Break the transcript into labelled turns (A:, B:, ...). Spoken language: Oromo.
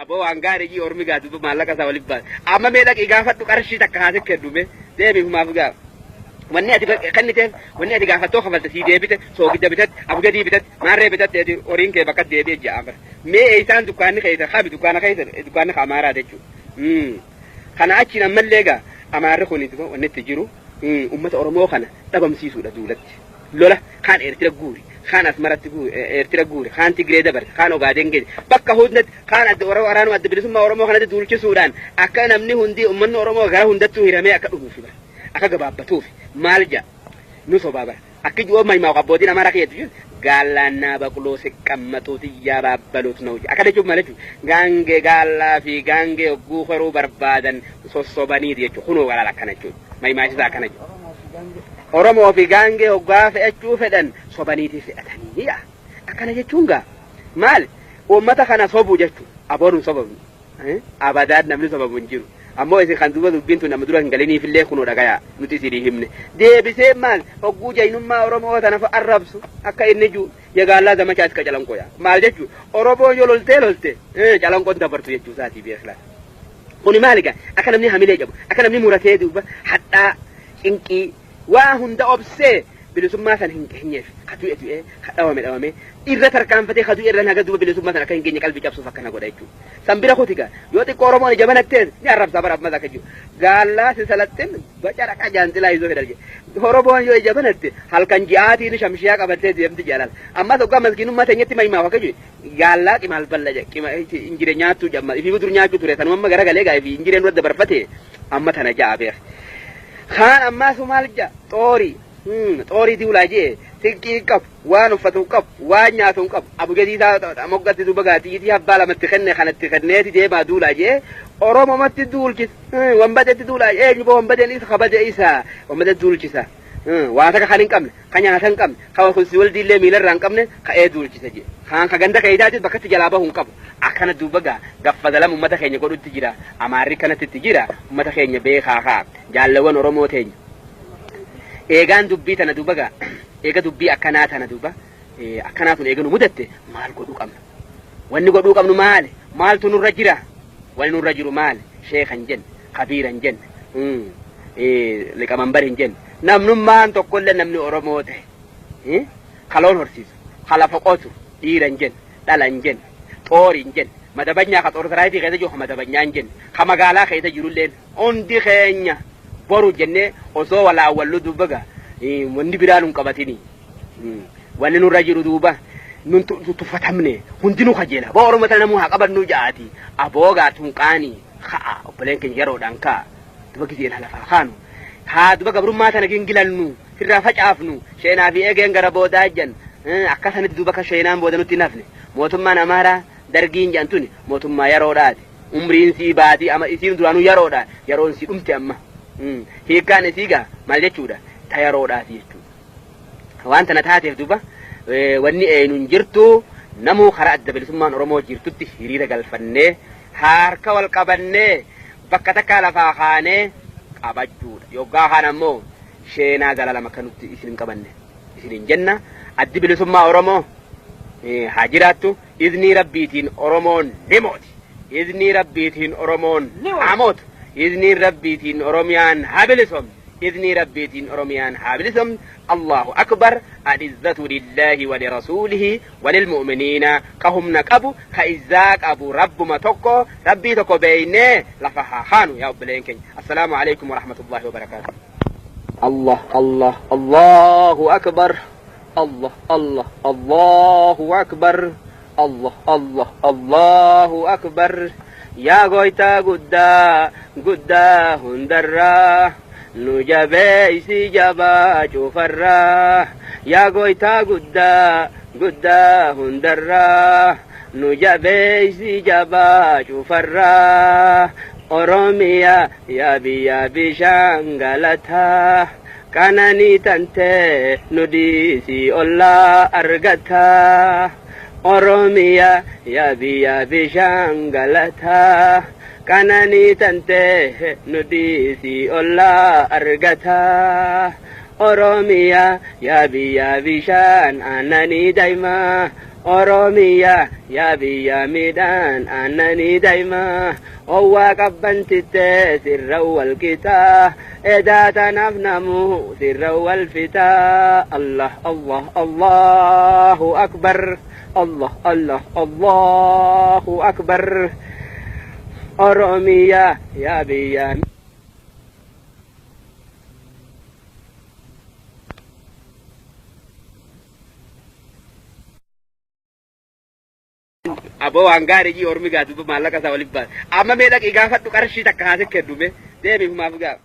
A: Aboo waan gaarii jii ormi gaa duuba maallaqa isaa waliif baase. Amma mee dhaqii gaafadhu qarshii takka haa kennu mee deemi humaaf gaa. Wanni ati kenniteef wanni ati gaafattoo kafalte sii deebite soogidda bitatte abgadii bitatte maarree bitatte horiin kee bakka deebi'e ja'a bara. Mee eessaan dukkaanni keessa kami dukkaana keessa dukkaanni amaaraa jechuudha. Kana achiin ammallee gaa amaarri kun wanni itti jiru uummata Oromoo kana dhabamsiisuudha duulatti. Lola kaan Eertira guuri kaan Asmaratti guuri Eertira guuri kaan Tigree dabarse kaan Ogaadeen geesse bakka hundatti kaan adda waraanuma adda bilisummaa Oromoo kanatti duulchisuudhaan akka namni hundi uummanni Oromoo gara hundattuu hiramee akka dhumuufi bara akka gabaabbatuufi maal ja'a nu sobaa bara akki ji'oo maimaa abbootiin Amaaraa keessa jiru gaallaannaa baqloo siqqammaxuuti yaabaabaluut na'u akka jechuun maal jechuun gaangee gaallaa fi gaangee hogguu horuu barbaadan sossobaniiti jechuudha kunoo galaala akkana jechuudha maimaasisaa akkana jechuudha. Oromoo fi gaangee hoggaa fe'achuu fedhan sobaniiti fe'atanii yaa akkana jechuun gaa maal uummata kana sobuu jechuun aboon hin sobamnu abadaan namni sobamu hin jiru ammoo isin kan duuba dubbiin tun nama dura hin galiniifillee kunoo dhagayaa nuti isinii himne deebisee maal hogguu jaynummaa Oromoo tana arrabsu akka inni jiru yagaallaa zamachaa iska calanqoo yaa maal jechuun Oromoon yoo loltee lolte calanqoon dabartu jechuu isaatii beekla kuni maali gaa akka namni hamilee qabu akka namni muratee duuba hadhaa cinqii waa hunda obsee bilisummaa san hin geenyeef ka du'e du'ee ka dhawame dhawame irra tarkaanfatee ka du'e irra haga duuba bilisummaa san akka hin geenye qalbii cabsuuf akkana godha jechuudha. San bira kuti gaa yoo xiqqoo Oromoon ija banattee ni arrabsaa bara ammas akka jiru. Gaallaa si salattin baca dhaqa jaanxilaa izoo fedhal jedhe. Oromoon yoo ija banatte halkan ji'aatiin shamshiyaa qabattee deemti jaalala. Ammas hoggaa maskiinummaa teenyatti maimaaf akka jiru gaallaa qimaal balla jedhe qima injire nyaattuu jamma ifii dur nyaachuu ture sanuma amma garagalee gaa ifii injireen dura dabarfate amma tana ja'a beek. Kaan ammaa sumaal ja'a xoorii xoorii diulaa jee sinqii hin qabu waan uffatu hin qabu waan nyaatu hin qabu abujatii isaa moggatti duuba gaatiitii abbaa lamatti kenne kanatti kenneeti deemaa duulaa jee oromomatti duulchisa wanbadetti duulaa eenyu boo wanbadeen isa kabade isa wanbadetti duulchisa waa takka kan hin qabne ka nyaata hin qabne ka kunsi waldiillee miilarraa hin qabne ka'ee duulchisa jee kaan ka ganda keeytaatis bakkatti jalaa bahu hin qabu akkana duuba gaa gaffadalam ummata keenya godhutti jira amaarri kanatti itti jira ummata keenya beekaa kaa jaallawwan Oromoo teenya eegaan dubbii tana duuba gaa eega dubbii akkanaa tana duuba akkanaa tun eega nu mudatte maal godhuu qabna wanni godhuu qabnu maali maaltu nurra jira wanni nurra jiru maali sheeka hin jenne kabiira hin jenne liqamanbar hin jenne namnummaan tokkollee namni Oromoo ta'e kaloon horsiisu ka lafa qotu dhiira hin jenne dhala hin jenne xoorii hin jenne madabanyaa ka xoor saraayitii keessa jiru ka madabanyaa hin jenne ka magaalaa keessa jirulleen hundi keenya boru jennee osoo walaawwallu duuba gaa wanni biraa nun qabatini wanni nurra jiru duuba nun tuffatamne hundinuu kajeela boo Oromoo tana namuu haa qabannu ja'aati aboo gaa tunqaanii ka'a obboleen keenya yeroodhaan ka'a duba gizeen halafaa kaanu haa duba gabrummaa tana gingilannu irraa facaafnu sheenaa fi eegeen gara boodaa ejjan akka sanitti duuba akka sheenaan booda nutti hin hafne mootummaan Amaaraa dargiin jedhan tuni mootummaa yeroodhaati umriin sii baatii ama isiin duraanuu yeroodha yeroon sii dhumte amma hiikkaan isii gaa maal jechuudha ta yeroodhaati jechuudha waan tana taateef duuba wanni eenyuun jirtu namuu karaa adda bilisummaan Oromoo jirtutti hiriira galfannee harka wal qabannee bakka takkaa lafaa kaanee qabachuudha yoggaa kaan ammoo sheenaa zalalama akka nutti isin hin qabanne isin hin jenna addi bilisummaa Oromoo haa jiraattu iznii rabbiitiin Oromoon ni mooti iznii rabbiitiin Oromoon haa mootu iznii rabbiitiin Oromiyaan haa bilisomtu iznii rabbiitiin Oromiyaan haa bilisomtu Allahu akbar alizzatu lillahi wa lirasuulihi walilmu'miniina ka humna qabu ka izzaa qabu rabbuma tokko rabbii tokko beeynee lafa haa kaanu yaa obboleen keenya assalaamu alaikum warahmatullahi wabarakaatu Allah Allah Allahu akbar Allah Allah Allahu akbar Allah Allah Allahu akbar yaa goytaa guddaa guddaa hundarraa nu jabeeysi jabaa cufarraa yaa goytaa guddaa guddaa hundarraa nu jabeeysi jabaa cufarraa Oromiyaa yaa biyya bishaan galataa qananii tantee nu dhiisii ollaa argataa Oromiyaa yaa biyya bishaan galataa qananii tantee nu dhiisii ollaa argataa Oromiyaa yaa biyya bishaan aannanii daa'imaa. Oromiyaa yaa biyya midhaan aannanii daa'imaa owwaa qabbantittee sirra wal qixaa edaa tanaaf namuu sirra wal fixaa Allah Allah Allahu akbar Allah Allah Allahu akbar Oromiyaa yaa biyya. Aboo waan gaarii jii ormi gaa dubba maallaqa isaa waliif baase. Amma mee dhaqii gaafadhu qarshii takka haasee kennume deemi humaaf gaafa.